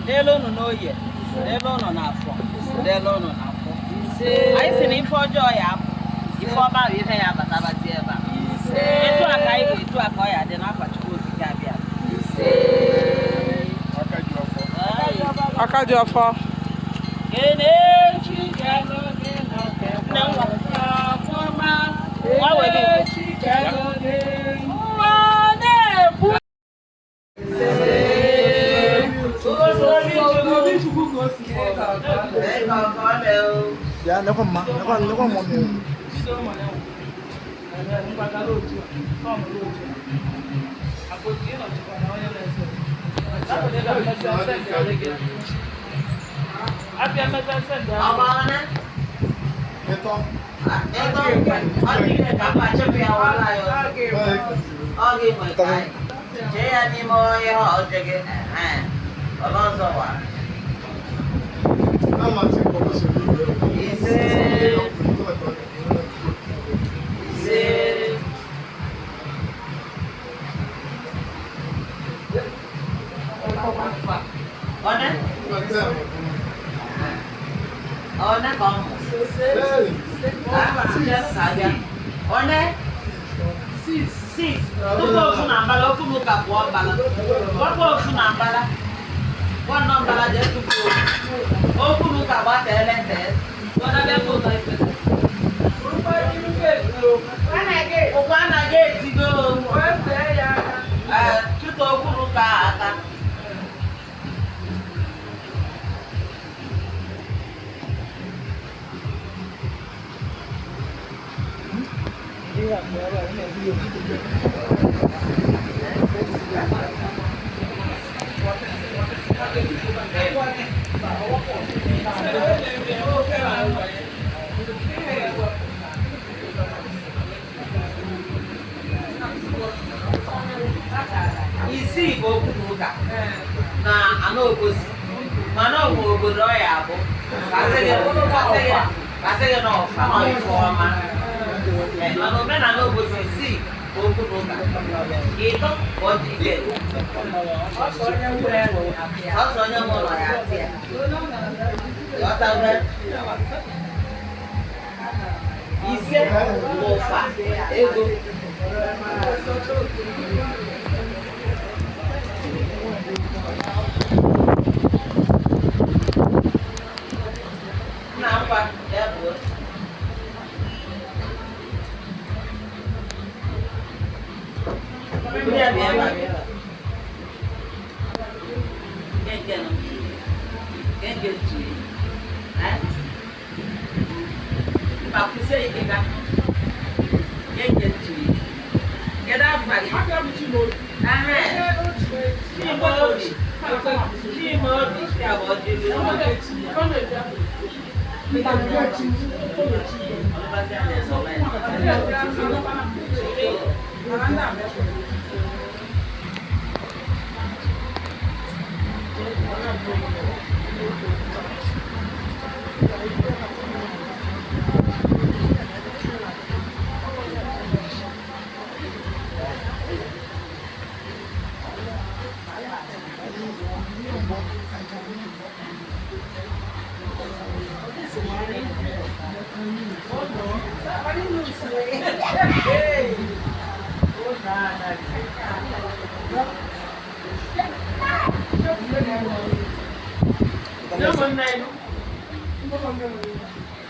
Dịlụ ụnụ n'oye, dịlụ ụnụ n'afọ, dịlụ ụnụ na nkwọ. Anyị sị na ife ọjọọ ya apụ, ife ọma bụ ihe ya abatabazi ebe a. Etu a ka anyị ga-etu a ka ọ ya dị n'afa Chukwu Okike abịa. Aka ji ọfọ. Nne nwa. Nwa were igwe. Nwa na-ekwu. Bịa nekwa mma, nekwa nekwa mma mmiri. Ịtọ. Chee ya n'ime ihe ọjọọ gị, ọlọzọ wa. Na-amasị kọmishọn igwe. Ise. Ise. One? One ka ọ mụ. One? Six. Tupu ofu na mbala, okwu m ka pụọ mbala. Wepụ ofu na mbala. Nwanne mbala jee tupu ofu. Okwu m ka gbatele nte. Ụkwụ anaghị etigo. Ee, chụta okwu m ka aka. Isii bụ okwu na ụka na ana Obosi, mana ọ bụ obodo ọ ya abụ asị gị na ọfa na ife ọma. Ee, mana omenala Obosi, isii bụ okwu na ụka, ịtọ bụ ọdị ike, ọsọ onye nwe ụlọ ya atị ya. Ghọtago? Ise bụ ụfa ego. Nna ngwa ya bụ Bịa, bịa, bịa, bịa. Nke nọ. Nke ntu. Eh? Mba, kwụsie ike ka. Nke ntu. Kedu afọ gị? Ehe. Chimaobi. Chimaobi, ya bụ ọjị.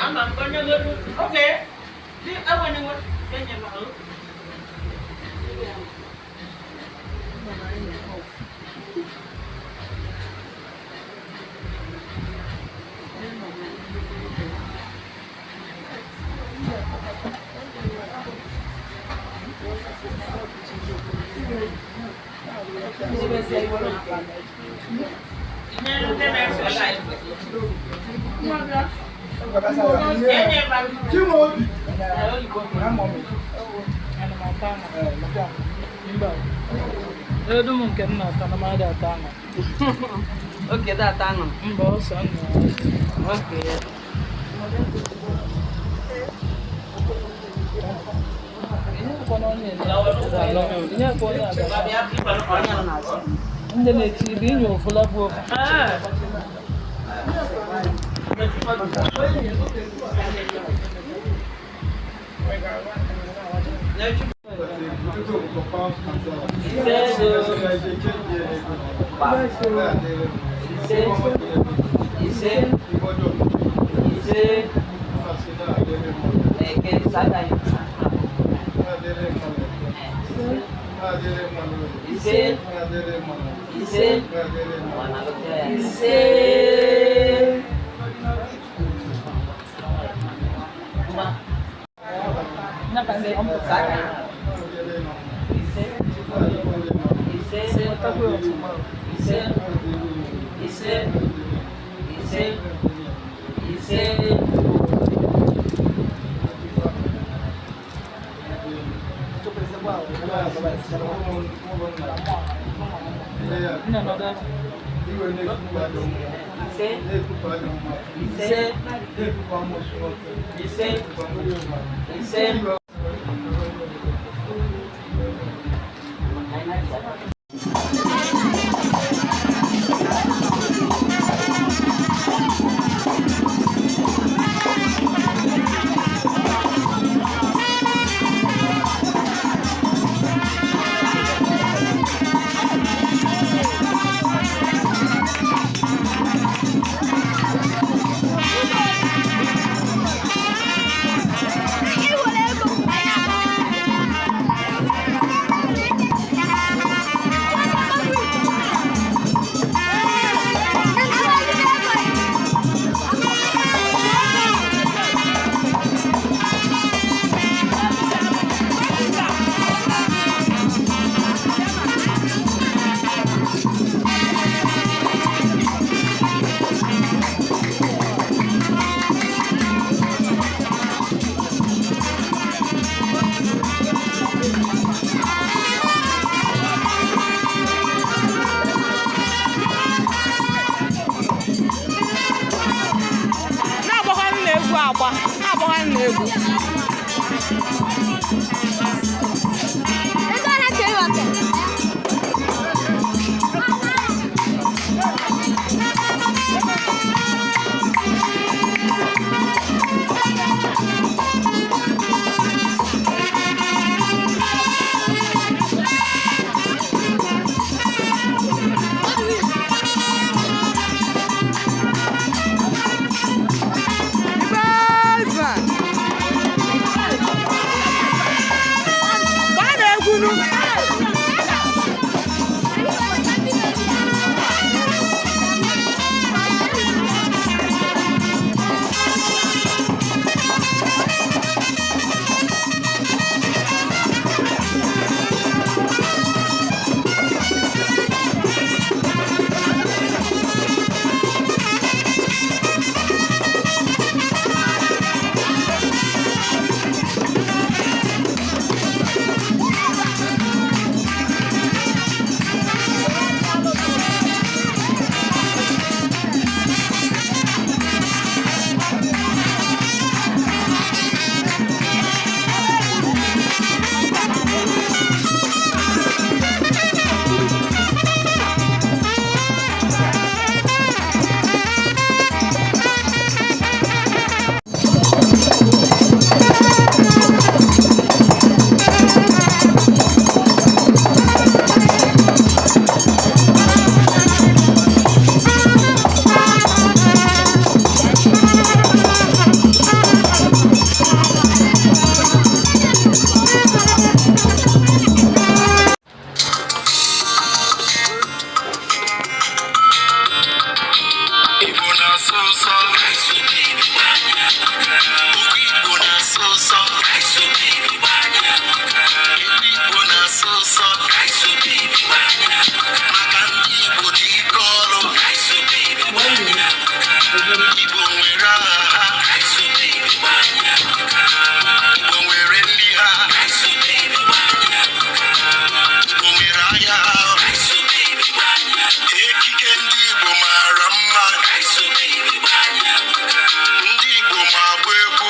Ama m onye goro. Okay. Di enwere nwe enye m ahụ. Nyere ndị na-eso ụlọ anyị foto. Enye m ahụ. Chimaobi. Edu m nke m na-ata na mmadụ ata aṅụ. Oke data aṅụ. Mba, ọsọ m na. Okay. Ihe akwa na onye aga. Ihe akwa onye aga. Bịa, ịkwado onye nọ n'azụ. Ndị na-eti ibe inye ofula bụ ofu. Ise, ise, ise, eke saka ise, ise, ise. Saka ise, ise, ise, ise, ise, ise. Ise, ise, ise, ise. Na-agbakwa nna egwu agba, na-agbakwa nna egwu. Ibeza! Gbaa na egwu nu! Igbo na-asọ ụsọ. Okwu Igbo na-asọ ụsọ. Egwu Igbo na-asọ ụsọ. Maka ndị Igbo dị ike ọrụ. Igbo nwere aha ha. Igbo nwere nri ha. Igbo nwere ahịa ha. Ekike ndị Igbo mara mma. Ndị Igbo ma agba egwu.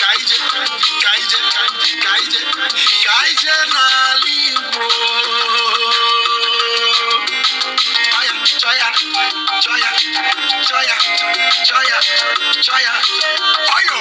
Ka anyị je, ka anyị je, ka anyị je, ka anyị je n'ala Igbo. Chọya, chọya, chọya, chọya, chọya, chọya, ọyọ.